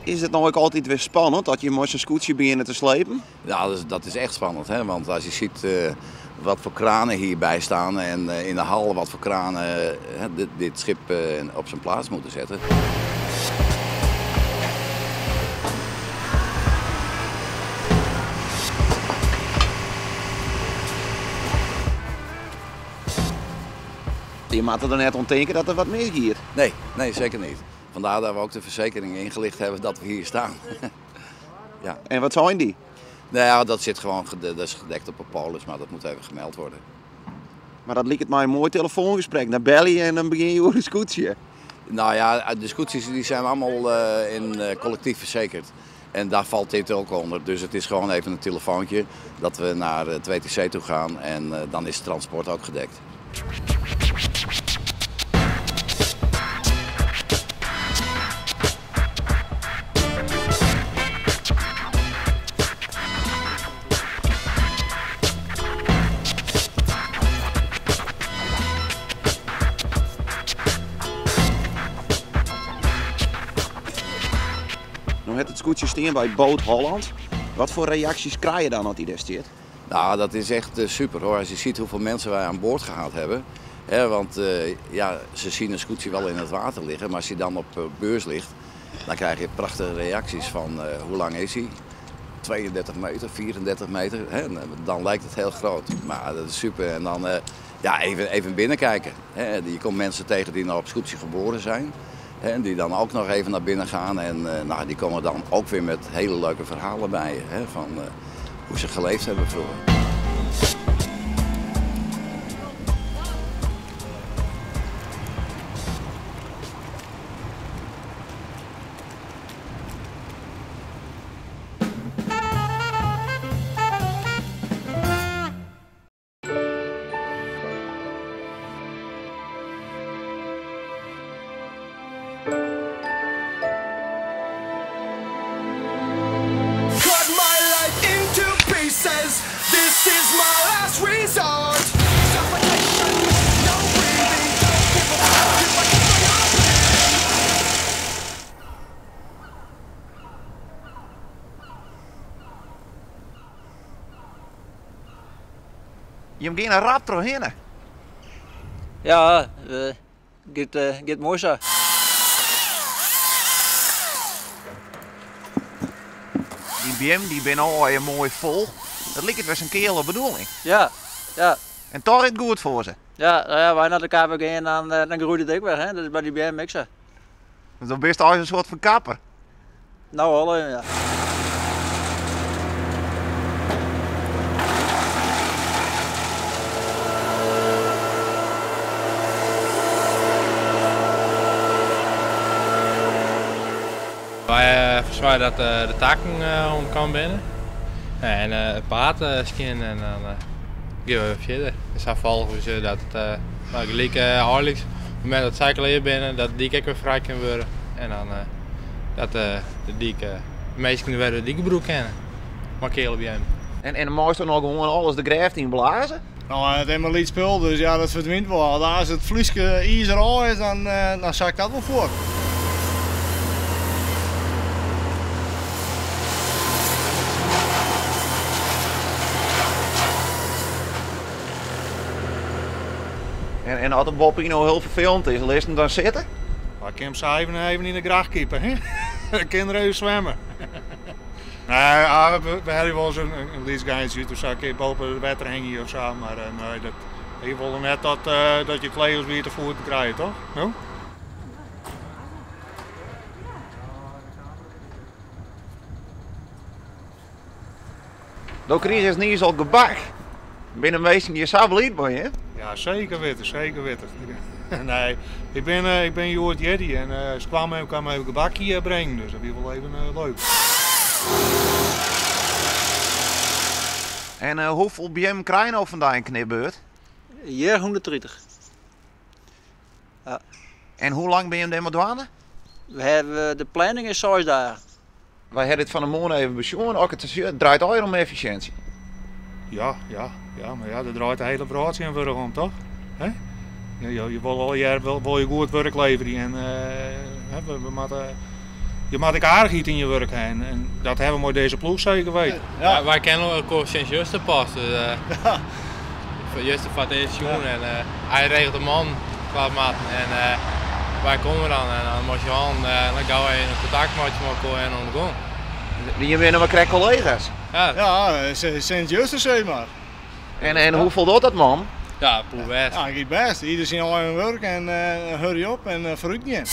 Is it no ek altyd wer spannend dat je mei sa'n skûtsje begjinne te slepen? Ja, dat is echt spannend, hè? Want as je ziet wat foar kranen hierby staan en in de hal wat foar kranen dit schip op zijn plaats moeten zetten. Je moatte der net oan tinke dat der wat misgiet. Nee, nee, zeker niet. Vandaar dat we ook de verzekering ingelicht hebben dat we hier staan. Ja. En wat seinen dy? Nou ja, dat zit gewoon dat is gedekt op een polis, maar dat moet even gemeld worden. Maar dat liket my in moai telefoangesprek. Dan belje je en dan begjin je oer in skûtsje. Nou ja, de skûtsjes die zijn allemaal in collectief verzekerd. En daar valt dit ook onder. Dus het is gewoon even een telefoontje dat we naar het WTC toe gaan en dan is het transport ook gedekt. No hat it skûtsje stean by Boot Holland. Wat foar reaksjes krije je dan as dy dêr stiet? Nou, dat is echt super hoor. Als je ziet hoeveel mensen wij aan boord gehad hebben. Hè, want ja, ze zien een skûtsje wel in het water liggen, maar als hij dan op beurs ligt, dan krijg je prachtige reacties van hoe lang is hij? 32 meter, 34 meter. Hè? En dan lijkt het heel groot, maar dat is super. En dan ja, even binnenkijken. Hè? Je komt mensen tegen die nog op skûtsje geboren zijn. Hè? En die dan ook nog even naar binnen gaan. En die komen dan ook weer met hele leuke verhalen bij je. Hè? Van hoe ze geleefd hebben vroeger. Cut my life into pieces. This is my last resort. Suffocation, no breathing. Don't give a fuck if I keep my own. Jim geane rap trochhinne. Ja, giet moai sa. Dy beammen dy binne allegear moai fol. Dat liket wer sa'n keale bedoeling. Ja, ja. En toch is it goed foar se. Ja, nou ja, wy nei de kapper gean, dan groeit it ek wer. Hè? Dat is by dy beammen ek sa. Dus dan bist eins in soart fan kapper. Nou al even, ja. Wy fersoargje dat de takken oan de kant binne en it paad skjin en dan gean we wer fierder. En sa folgje we se dat it gelyk einliks, op it momint dat sy klear binne, dat de dyk ek wer frij kin wurde en dan dat de dyk, de minsken wer de dyk brûke kinne mei keale beammen. En meist dan no gewoan alles de grêft yn blaze? No, it is mar lyts spul, dus ja, dat ferdwynt wol. As it Fryske izer ôf is, dan sakket dat wol fuort. En as de boppe no hiel ferfelend is, litst him dan sitte? Ik kin him sa even yn de gracht kipe, hè? Ik kin der even swimme. Nee, we hawwe wolris in lyts geintsje út of sa, kin je boppe it wetter hingje of sa, mar nee, dat, je wolle net dat je kollega's wiete foeten krije, toch? No? Do krigest niis al gebak. Binne minsken hjir sa bliid mei je? Ja, seker witte, seker witte. Nee, ik bin hjoed jierdei en se kwam even gebakje brengen, dus dat wie wol even leuk. En hoefolle beammen krije je no fan dy in knipbeurt? Hjir 130. Ja. En hoe lang binne je dêrmei dwaande? We hawwe, de planning is 6 dagen. Wy hawwe dit fan 'e moarn even besjoen. As ik it sa sjoch, it draait allegear om effisjinsje. Ja, ja, ja, mar ja, der draait de hiele wrâld tsjintwurdich om, toch? Hè? Ja, je wolle allegear wol je goed wurk leverje en hè, we moatte Je moatte ek aardichheid yn je wurk ha en dat hawwe we mei dizze ploech seker weten. Ja. Wy kenne elkoar sinds juster pas, dus juster foar it earst sjoen en hy regelt de man kwa maten en wy komme dan en dan moat Johan dan gau even kontakt meitsje mei elkoar en oan de gong. Jim binne mar krekt kollega's? Ja. Ja, sinds juster sis mar. En hoe foldocht dat man? Ja, poerbêst. Ja, giet bêst. Ieder syn eigen wurk en hurry op en foarút gean.